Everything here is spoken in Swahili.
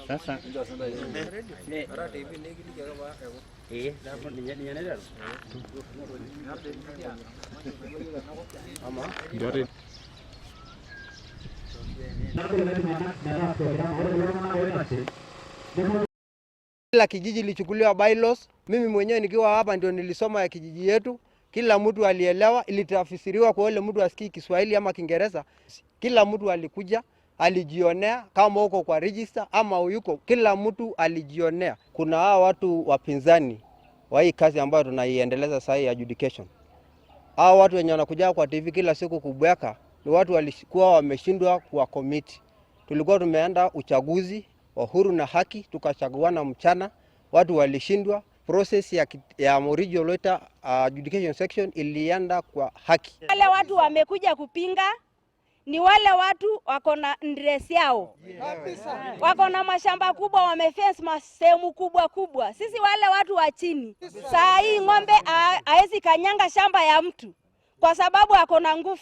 Sasa ninye naiteru. Kila kijiji ilichukuliwa bylaws. Mimi mwenyewe nikiwa hapa ndio nilisoma ya kijiji yetu. Kila mtu alielewa, ilitafsiriwa kwa yule mtu asikii Kiswahili ama Kiingereza. Kila mtu alikuja alijionea, kama uko kwa register ama uyuko, kila mtu alijionea. Kuna hawa watu wapinzani wa hii kazi ambayo tunaiendeleza sasa ya adjudication. Hawa watu wenye wanakuja kwa TV kila siku kubweka ni watu walikuwa wameshindwa kuwa commit. Tulikuwa tumeenda uchaguzi wa huru na haki, tukachaguana mchana, watu walishindwa. Process ya Morijo Loita adjudication section ilienda kwa haki. Wale watu wamekuja kupinga ni wale watu wako na ndress yao, wako na mashamba kubwa, wamefence masehemu kubwa kubwa. Sisi wale watu wa chini, saa hii ng'ombe haezi kanyanga shamba ya mtu kwa sababu ako na nguvu.